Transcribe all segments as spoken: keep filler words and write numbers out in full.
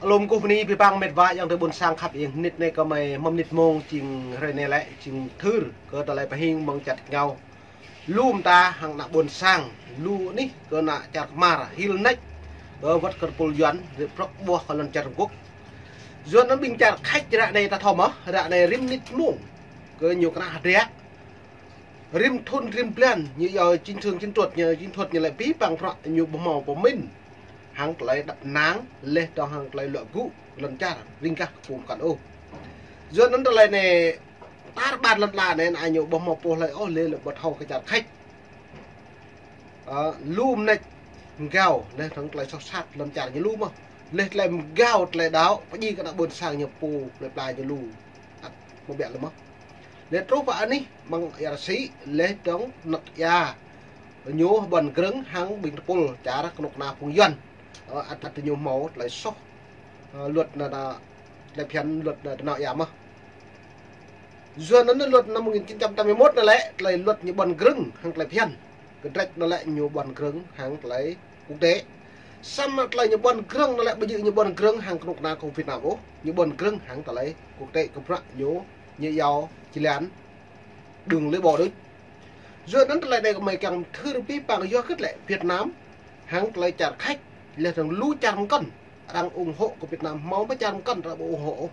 Lŏm kơkuh bơni abih bang met wa ayŏng adơi ƀôn sang khăp ing, mơnit anai kơmơi mơ̆ng mơnit mông jing hrơi anai lĕ jing thưr kơ tơlơi pơhing mơ̆ng čar tač rơngiao. Lŏm ta hăng ană ƀôn sang, lu anih kơ ană čar kơmar hil nač, kơ wơ̆t kơ tơpul Yuan, rĭm prŏk ƀuh kơ lŏn čar Trung Quốc. Yua anŭn ƀing čar Khač ră anai ta thâo mơ̆, ră anai rĭm mơnit mông kơ ñu kơnang hơdră. Rĭm thŭn rĭm blan ñu yua chiến trường chiến thuật ñu, chiến thuật ñu lĕ abih bang bruă ñu ƀu hmâo pơmĭn hăng tơlơi đăp năng, laih dơ̆ng hăng tơlơi luă gŭ lŏn čar riêng gah kơ pô mơkăn ôh. Yua anŭn tơlơi anai tar ƀar lŏn ala anai, anai ñu ƀu hmâo pô hlơi ôh, laih lĕ ƀu thâo kơ čar Khač. Ơ, lu mơneč mơgao, laih dơ̆ng tơlơi soh sat lŏn čar ñu lu mơ̆. Laih tơlơi mơgao tơlơi đaŏ, pơjing kơ ană ƀôn sang ñu pô, plơi pla ñu lu. Ăt mơbiă lĕ mơ̆. Laih truh pơ anih mơ̆ng ia rơsĭ, laih dơ̆ng năt ia ñu ƀuăn grơ̆ng hăng ƀing tơpul čar kơnuk kơna phung Yuan. Ơ, ăt, ăt ñu hmâo tơlơi soh, ơ, luật anai, anai, tơlơi phiăn luật anai tơnao ia mơ̆. Yua anŭn luật năm một nghìn chín trăm tám mươi mốt anai lĕ, tơlơi luật ñu ƀuăn grơ̆ng hăng tơlơi phiăn. Kơdrĕč anŭn lĕ ñu ƀuăn grơ̆ng hăng tơlơi quốc tế. Samơ̆ tơlơi ñu ƀuăn grơ̆ng anŭn lĕ ƀu djơ̆ ñu ƀuăn grơ̆ng hăng kơnuk kơna kơ Việt Nam ôh, ñu ƀuăn grơ̆ng hăng tơlơi quốc tế kơ bruă ñu, ñu yua jơlan đường lưỡi bò đôč. Yua anŭn tơlơi anai kơmơi kiăng thưr abih bang yua hơget lĕ Việt Nam hăng tơlơi čar Khač, laih dơ̆ng lu čar mơkăn arăng ủng hộ kơ Việt Nam, hmâo mơ̆ čar mơkăn arăng ƀu ủng hộ.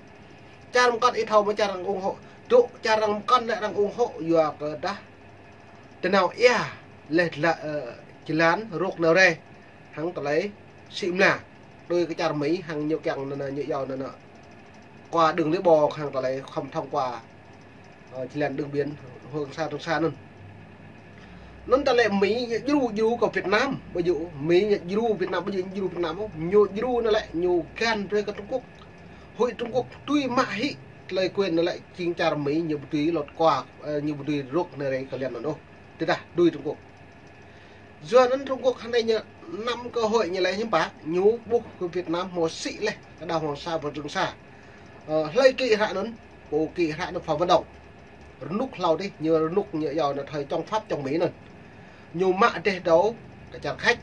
Čar mơkăn ih thâo mơ̆ čar arăng ủng hộ. Dŏ čar arăng mơkăn lĕ arăng ủng hộ yua kơ dah tơnao ia, laih dơ̆ng, ơ, jơlan rŏk nao rai hăng tơlơi sĭ mla. Đôi kơ čar Mi hăng ñu kiăng anŭn, anŭn, ñu yua anŭn, anŭn. Qua đường lưỡi bò hăng tơlơi không thông qua, ơ, jơlan đường biển Hoàng Sa Trường Sa anŭn. Anŭn tơlơi Mi ñu djru, djru kơ Việt Nam, ƀu djơ̆ Mi ñu djru Việt Nam, ƀu djơ̆ ñu djru Việt Nam ôh, ñu djru anŭn lĕ ñu găn brơi kơ Trung Quốc. Hơi Trung Quốc tui mă hĭ tơlơi quyền anŭn lĕ jing čar Mi ñu ƀu dưi lŏt qua, ơ, ñu ƀu dưi rŏk nao rai kơ lŏn anŭn ôh. Tơdah dưi Trung Quốc. Yua anŭn Trung Quốc hơnai ñu năm cơ hội ñu lĕ hiư̆m pă, ñu ƀuh kơ Việt Nam hmâo sĭ laih kơ đảo Hoàng Sa và Trường Sa. Ơ, hlơi kĭ hră anŭn, pô kĭ hră anŭn Phạm Văn Đồng. Rơnŭk hlâo adih, ñu rơnŭk ñu yua anŭn thời chống Pháp chống Mỹ anŭn. Ñu mă dêh dâo kơ čar Khač.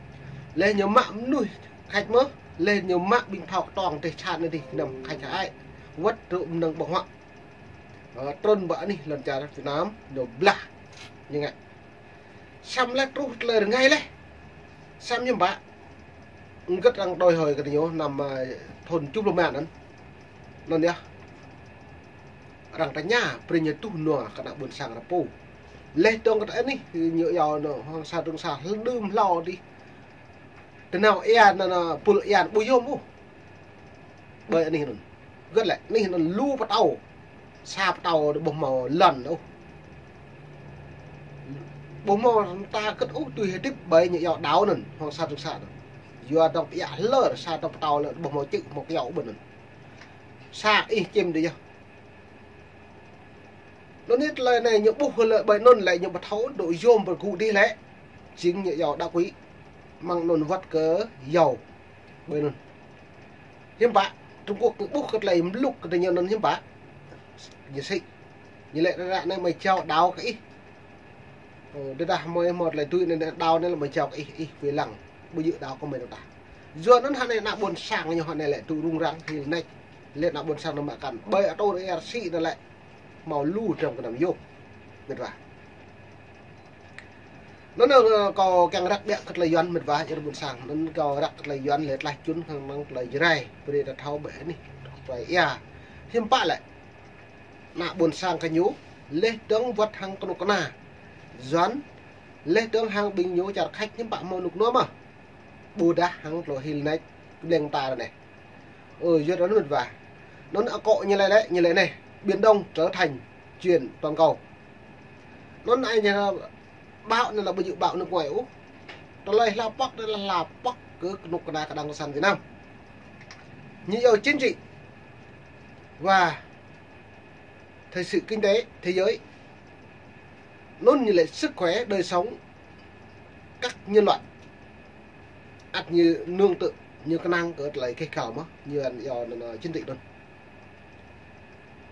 Laih ñu mă mơnuih Khač mơ̆, laih ñu mă ƀing phao kơtuang dêh čar anŭn adih, năm Khač hơai. Wơ̆t tơ̆ mơnơ̆ng ƀơ̆ng huă. Ơ, trŭn ƀơi anih lŏn čar Việt Nam, ñu blah. Ñu ngă. Samơ̆ laih truh tơlơi rơngai laih. Samơ̆ hiư̆m pă. Hơget arăng đòi hỏi kơ ñu năm, ơ, thŭn tơjuh pluh mơ̆n anŭn. Anŭn yơh. Arăng tơña, brơi ñu tuh nua kơ ană ƀôn sang rơpô. Laih dơ̆ng kơ tơ anih, ñu yua anŭn Hoàng Sa Trường Sa, hlơ̆m đưm hlâo adih. Tơnao ia anŭn, anŭn, pul ia anŭn ƀu yôm ôh. Ƀơi anih anŭn. Hơget lĕ, anih anŭn lu pơtâo. Sa pơtâo ƀu hmâo lŏn ôh. Ƀu hmâo ta hơget ôh tui hơdip ƀơi ñu yua đảo anŭn, Hoàng Sa Trường Sa anŭn. Yua dŏng pơiă hlơr, sa dŏng pơtâo lĕ ƀu hmâo čư̆ hmâo kyâo ƀơi anŭn. Sa ih čim dih yơh. Anŭn anai tơlơi anai ñu ƀuh lĕ ƀơi anŭn lĕ ñu ƀu thâo dŏ yôm pơgŭ dih lĕ. Jing ñu yua đa quỷ. Mơ̆ng anŭn wơ̆t kơ yua ƀơi anŭn. Hiư̆m pă, Trung Quốc ñu ƀuh kơ tơlơi mluk kơ tơ ñu anŭn hiư̆m pă. Ñu sĭ. Ñu lĕ ră anai mơi jao đảo kơ ih. Ơ, tơdah mơi hmâo tơlơi tui anai đảo anai lĕ mơi jao kơ ih, ih wai lăng. Ƀu djơ̆ đảo kơ mơi tơdah. Yua anŭn hơnai ană ƀôn sang ñu hơnai lĕ tŭ rŭng răng hil nač. Lĕ ană ƀôn sang anŭn mă kăn. Ƀơi atô rơi rơsĭ anŭn lĕ hmâo lu trong kơnăm yôm. Met wa. Anŭn, ơ, kâo kiăng răk ƀiă kơ tơlơi Yuan met wa, yơh ƀôn sang. Anŭn kâo răk kơ tơlơi Yuan lĕ tlaih čun hăng mơ̆ng tơlơi Jrai. Brơi ta thâo ƀơi anih. Tơlơi ia. Hiư̆m pă lĕ. Ană ƀôn sang kơ ñu, laih dơ̆ng wơ̆t hăng kơnuk kơna Yuan, laih dơ̆ng hăng ƀing ñu čar Khač hiư̆m pă hmâo rơnŭk rơnua mơ̆. Ƀôdah hăng tơlơi hil nač kơ ƀing ta anai. Ơ, yua anŭn met wa. Anŭn akŏ ñu lĕ lĕ, ñu lĕ anai, Biển Đông trở thành chuyện toàn cầu. Anŭn ai ñu báo anŭn lĕ ƀu djơ̆ báo nước ngoài ôh. Tơlơi hla pŏk anŭn lĕ hla pŏk kơ kơnuk kơna kơ đảng cộng sản Việt Nam. Ñu yua chính trị và thời sự kinh tế thế giới. Anŭn ñu lĕ sức khỏe đời sống các nhân loại. Ăt ñu nương tựa, ñu kơnang kơ tơlơi kĕh kăl mơ̆, ñu yua anŭn, anŭn chính trị anŭn.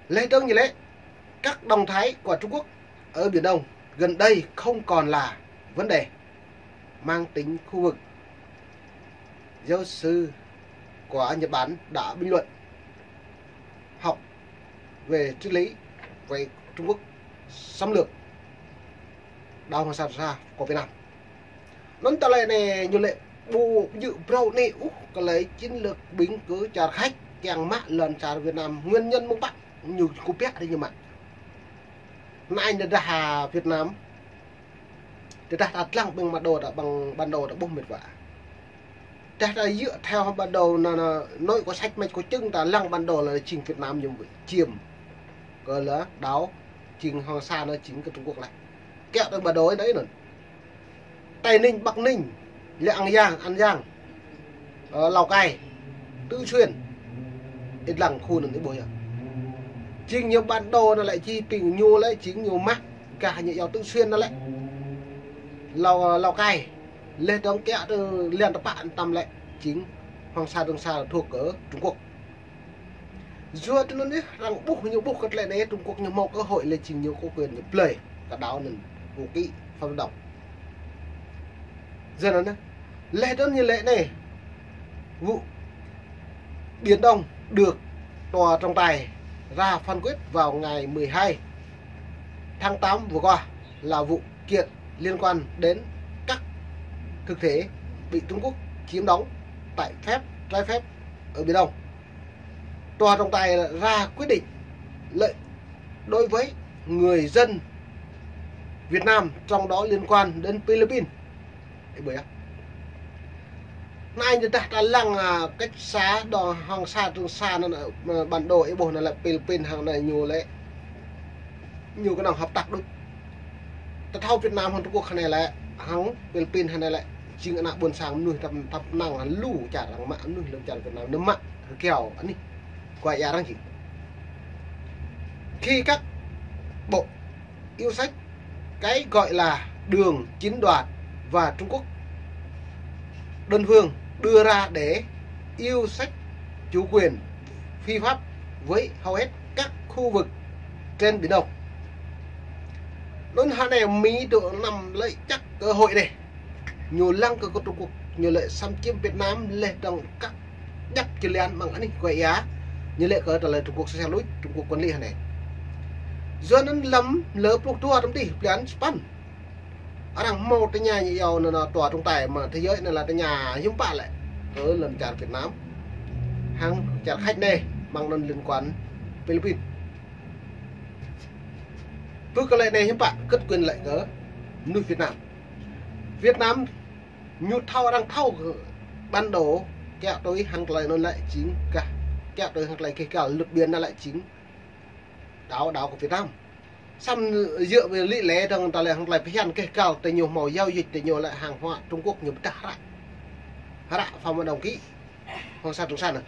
Laih dơ̆ng ñu lĕ, các động thái của Trung Quốc ở Biển Đông gần đây không còn là vấn đề mang tính khu vực. Giáo sư của Nhật Bản đã bình luận học về triết lý về Trung Quốc xâm lược đảo Hoàng Sa Trường Sa của Việt Nam. Anŭn tơlơi anai ñu lĕ ƀu djơ̆ phrâo anai ôh, kơ lĕ chiến lược ƀing kơ čar Khač kiăng mă lŏn čar Việt Nam, nguyên nhân mơ̆ng pă ñu kơkuh pơhiăp rai ñu mă. Anai tơdah Việt Nam, tơdah ta lăng ƀing bản đồ, ta ƀăng bản đồ ta ƀuh mĕt wa. Tơdah ta djơ̆ theo bản đồ anŭn, anŭn, nội có sách mách có chứng, ta lăng bản đồ là chính Việt Nam ñu chiếm kơ lĕ đảo, chính Hoàng Sa anŭn chính kơ Trung Quốc lĕ. Kiăng tui bản đồ anai anŭn. Tây Ninh, Bắc Ninh, Lạng Giang, An Giang, ơ, Lào Cai, Tứ Xuyên. Ih lăng khu anŭn ih ƀuh yơh. Chính ñu bản đồ anŭn lĕ či ƀing ñu lĕ chính ñu mă gah ñu yua Tứ Xuyên anŭn lĕ. Lào, Lào Cai. Lĕ dŏng kiăng tui lŏn tơpă tăm lĕ chính Hoàng Sa Trường Sa thuộc kơ Trung Quốc. Yua tui anŭn yơh, arăng ƀuh ñu ƀuh kơ tơlơi anai Trung Quốc ñu hmâo cơ hội lĕ chính ñu có quyền ñu blơi kơ đảo anŭn, vũ khí, pháo độc. Yua anŭn yơh, lĕ dŏng ñu lĕ anai, vụ Biển Đông được tòa trọng tài ra phán quyết vào ngày mười hai tháng tám vừa qua là vụ kiện liên quan đến các thực thể bị Trung Quốc chiếm đóng tại phép, trái phép ở Biển Đông. Tòa trọng tài ra quyết định lệnh đối với người dân Việt Nam, trong đó liên quan đến Philippines. Ih ƀuh yơh. Anai tơdah ta lăng, à, cách xa đảo Hoàng Sa Trường Sa anŭn, à, bản đồ ih ƀuh anŭn lĕ Philippines hăng anai ñu lĕ. Ñu kơnơ̆ng hợp tác đôč. Ta thâo Việt Nam hăng Trung Quốc hơnai lĕ, hăng Philippines hơnai lĕ, jing ană ƀôn sang mơnuih tăm, tăm năng lu čar arăng mă mơnuih lŏn čar Việt Nam, nao mă rơgao anih kơ ia arăng jing. Khi các bộ yêu sách, cái gọi là đường chín đoạn và Trung Quốc đơn phương đưa ra để yêu sách chủ quyền phi pháp với hầu hết các khu vực trên Biển Đông. Anŭn hơnai Mi dŏ năm lĕ chắc cơ hội anai. Ñu lăng kơ Trung Quốc, ñu lĕ xâm chiếm Việt Nam, lĕ dŏng kơ djăp jơlan ƀăng anih kơ ia. Ñu lĕ kơ tơlơi Trung Quốc sel lui, Trung Quốc quản lý hơnai. Yua anŭn lăm lơ pluh dua tăm tih, blan sapăn. Arăng hmâo tơña ñu yua anŭn, anŭn tòa trọng tài mă thế giới anŭn lĕ tơña hiư̆m pă lĕ kơ lŏn čar Việt Nam hăng čar Khač anai, mơ̆ng anŭn liên quan Philippines. Pơ kơ lĕ anai hiư̆m pă kơt quyền lĕ kơ mơnuih Việt Nam. Việt Nam ñu thâo, arăng thâo kơ bản đồ kiăng tui hăng tơlơi anŭn lĕ chính gah, kiăng tui hăng tơlơi keh gal luật biển anŭn lĕ chính đảo, đảo của Việt Nam. Samơ̆ djơ̆ ƀơi lý lẽ dŏng tơlơi hăng tơlơi phiăn keh gal tơ ñu hmâo giao dịch tơ ñu lĕ hàng hóa Trung Quốc ñu pơdah hră. Hră pham mă đồng ký Hoàng Sa Trường Sa anŭn.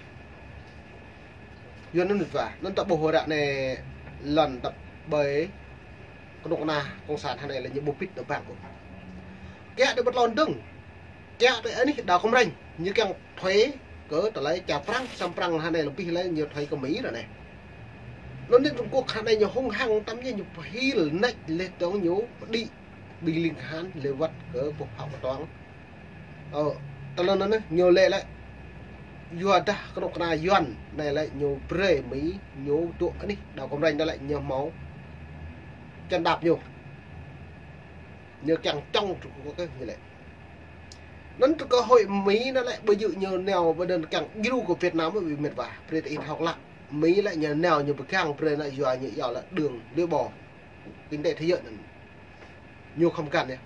Yua anŭn mĕt wa, anŭn ta ƀuh hră anai lŏn tơpă ƀơi kơnuk kơna cộng sản hơnai lĕ ñu ƀu pĭt đơ̆ng ƀăng kơ. Kiăng tui ƀơi lŏn dơ̆ng. Kiăng tui anih đảo Cam Ranh, ñu kiăng thuế kơ tơlơi čar Prăng, samơ̆ Prăng hơnai lĕ pĭ lĕ ñu thuế kơ Mi ră anai. Anŭn anai Trung Quốc hơnai ñu hung hăng tăm ñu, ñu pơhil nač lĕ dŏng ñu pơđĭ ƀing ling kahan lĕ wơ̆t kơ boh phao kơtuang. Ơ, tơlơi anŭn anai, ñu lĕ lĕ. Yua dah kơnuk kơna Yuan anai lĕ ñu brơi Mi, ñu dŏ anih đảo Cam Ranh anai lĕ ñu hmâo chân đạp ñu. Ñu kiăng čŏng Trung Quốc kơ ñu lĕ. Anŭn tơ cơ hội Mi anŭn lĕ ƀu djơ̆ ñu nao ƀơi anŭn kiăng djru kơ Việt Nam ƀu mĕt wa. Brơi ta ih thâo klă. Mi lĕ ñu nao ñu pơgang brơi anŭn yua ñu yua lĕ đường lưỡi bò. Kinh tế thế giới anŭn. Ñu khŏm găn yơh.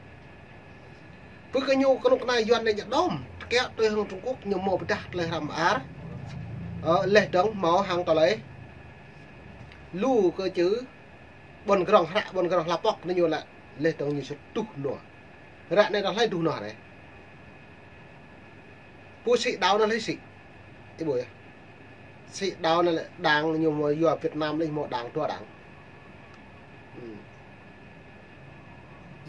Pơ kơ ñu kơnuk kơna Yuan anai ñu đom. Kiăng tui hăng Trung Quốc ñu hmâo pơdah tơlơi hrăm ar. Ơ, lĕ dŏng hmâo hăng tơlơi lu kơ chư ƀôn grong hră, ƀôn grong hla pŏk anŭn ñu lĕ, lĕ dŏng ñu sĭ tuh nua. Hră anai ta hlơi tuh nua anai. Pô sĭ đao anŭn hlơi sĭ. Ih ƀuh yơh. Sĭ đao anŭn lĕ đảng ñu hmâo yua Việt Nam lĕ hmâo đảng dua đảng. Ư.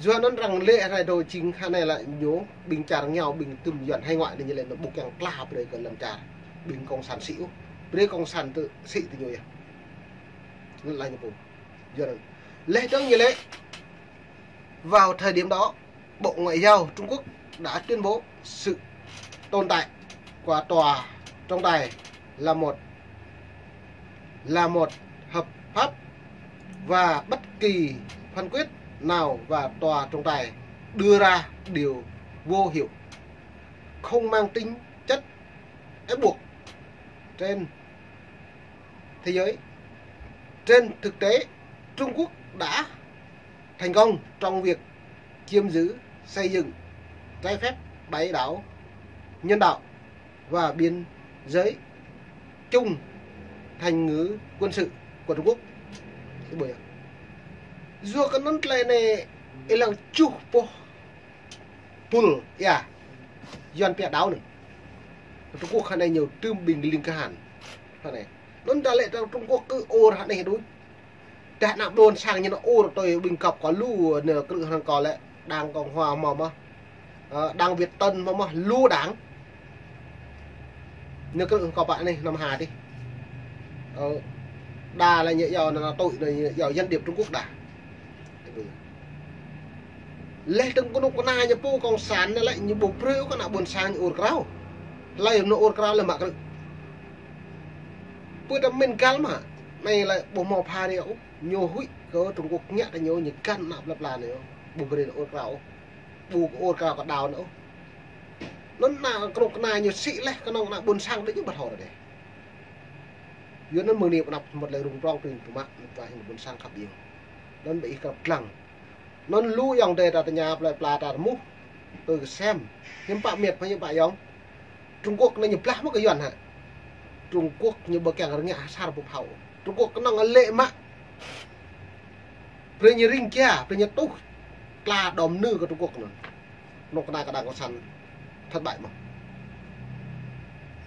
Yua anŭn arăng lĕ rai dŏ jing hơnai lĕ ñu ƀing čar ngeo ƀing tơm Yuan hải ngoại anŭn ñu lĕ ñu ƀu kiăng tla brơi kơ lŏn čar ƀing cộng sản sĭ ôh. Brơi cộng sản tơ sĭ tơ ñu yơh. Anŭn lĕ ñu pô. Yua anŭn. Lĕ dŏng ñu lĕ. Vào thời điểm đó, Bộ Ngoại giao Trung Quốc đã tuyên bố sự tồn tại của tòa Trọng tài là một, là một hợp pháp và bất kỳ phán quyết nào và tòa trọng tài đưa ra đều vô hiệu, không mang tính chất ép buộc trên thế giới. Trên thực tế, Trung Quốc đã thành công trong việc chiếm giữ, xây dựng trái phép bảy đảo nhân đạo và biên giới chung thành ngữ quân sự của Trung Quốc. Yua kơ anŭn tơlơi anai ih lăng čuh pô pul, ya. Yuan pia đảo anŭn. Trung Quốc hơnai ñu tơm ƀing ling kơhan. Hơnai. Anŭn ta lĕ tơ Trung Quốc kơ ôr hơnai đôč. Tơdah ană ƀôn sang ñu nao ôr tui ƀing găp kơ lu, nơ krư̆ hăng kơ lĕ Đảng Cộng Hòa mơ̆ mơ̆. Ơ, Đảng Việt Tân mơ̆ mơ̆, lu đảng. Nơ krư̆ hăng kơ pă anai năm hai tih. Ơ, đa lĕ ñu yua ană tui, ñu yua gián điệp Trung Quốc đa. Leh tơ̆ng kơnuk kơna ñu pô cộng sản anai lĕ ñu ƀu brơi kơ ană ƀôn sang ñu ur krao. Hlơi ñu ur krao lĕ mă krư̆. Pơ tơmĕn găl mă, anai lĕ ƀu hmâo pha ri ôh, ñu huĭ kơ Trung Quốc ngă tơ ñu, ñu găn ană plơi pla anai ôh, ƀu brơi ur krao ôh, ƀu ur krao kơ đao anai ôh. Anŭn ană kơnuk kơna ñu sĭ leh kơnơ̆ng ană ƀôn sang đôč ñu ƀu thâo ră đeh. Yua anŭn mơ̆ng anai pơ anăp mơ̆t lĕ rŭng prŏng tui pơmă, mơ̆t tơlơi ƀôn sang khăp iêng. Anŭn ƀing ih krăp lăng. Anŭn lu ayŏng adơi ta tơña plơi pla ta rơmuh. Tui kơ sem. Hiư̆m pă mĕt, hiư̆m pă ayŏng. Trung Quốc anai ñu blah mơ̆ kơ Yuan hă. Trung Quốc ñu ƀu kiăng rơngiă asar pơphao. Trung Quốc kơnơ̆ng lĕ mă. Brơi ñu ring kia, brơi ñu tuh. Tla đom nư kơ Trung Quốc anŭn. Anŭn kơnă kơ Đảng Cộng sản thất bại mơ̆n.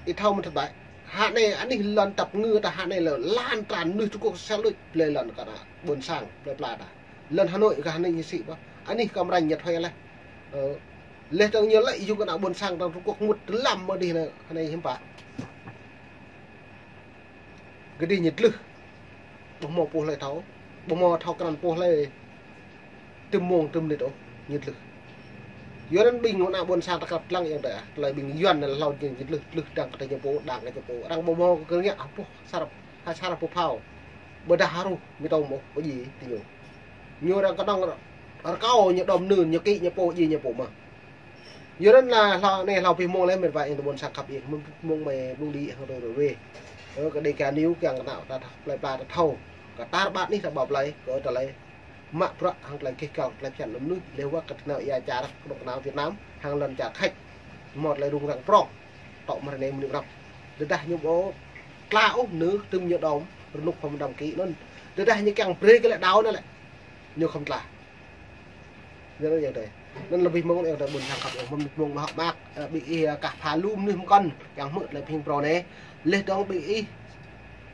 Ih thâo mơ̆n thất bại. Hơnai anih lŏn tăp ngư ta hơnai lĕ lan tràn mơnuih Trung Quốc sel đôč, plơi lŏn kơ ană ƀôn sang, plơi pla ta. Lŏn Hà Nội kơ hơnai ñu sĭ ƀă. Anih Cam Ranh ñu thuê leh. Ơ, leh tơ̆ng ñu lĕ yua kơ ană ƀôn sang tơ̆ng Trung Quốc mŭt tơlăm mơ̆ dih anai, hơnai hiư̆m pă. Kơđi ñu tlưh. Ƀu hmâo pô hlơi thâo. Ƀu hmâo thâo krăn pô hlơi. Tơm mông tơm mơnit ôh, ñu tlưh. Yua anŭn ƀing ană ƀôn sang ta krăp lăng ayŏng adơi ah. Tơlơi ƀing Yuan anai hlâo ñu tlưh, tlưh dăng kơ tơlơi ñu pô, dăng kơ ñu pô. Arăng ƀu hmâo kơ ngă, ah, pô, asar, asar pơphao. Ƀôdah hruh, mơtâo mơ̆, ƀu djơ̆ tơ ñu. Ñu arăng kơnơ̆ng rơkâo ñu đom nư, ñu kĭ ñu pô, djơ̆ ñu pô mơ̆n. Yua anŭn lĕ hlâo anai hlâo pih mông lĕ mĕt wa ayŏng adơi ƀôn sang khăp iêng, mơ̆ng mông mơi ƀung đĭ hăng tui rơwe. Ơ, kơ Dega News kiăng kơ ană ta, ta plơi pla ta thâo. Kơ tar ƀar anih ta ƀă plơi, kơ tơlơi mă bruă hăng tơlơi kih kăng tơlơi phiăn lŏm mơnuih, leh wơ̆t kơ tơnao ia čar kơnuk kơna Việt Nam, hăng lŏn čar Khač. Mơ̆t tơlơi rŭng răng prŏng. Tŏ mơ̆ ră anai mơnuih prŏng. Tơdah ñu ƀu tla ôh nư tơm ñu đom, rơnŭk khŏm đom kĭ anŭn. Tơdah ñu kiăng brơi kơ lĕ đao anai lĕ. Ñu khŏm tla. Anŭn ayŏng adơi. Anŭn lĕ pih mông ayŏng adơi ƀôn sang khăp iêng, mơ̆n mông mơhŏk mơak, ơ, ƀing ih, ơ, kah pha lŏm mơnuih mơkŏn, kiăng hmư̆ tơlơi pơhiăp phrâo anai. Leh dơ̆ng ƀing ih,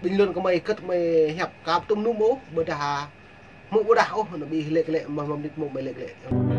ƀing lŏn kơmơi kơ̆t mơi hiăp kơ tơm nŭm ôh, ƀôdah hmư̆ ƀôdah ôh, anŭn ƀing ih lĕ kơ lĕ, mơ̆n mơnit mông mơi lĕ kơ lĕ.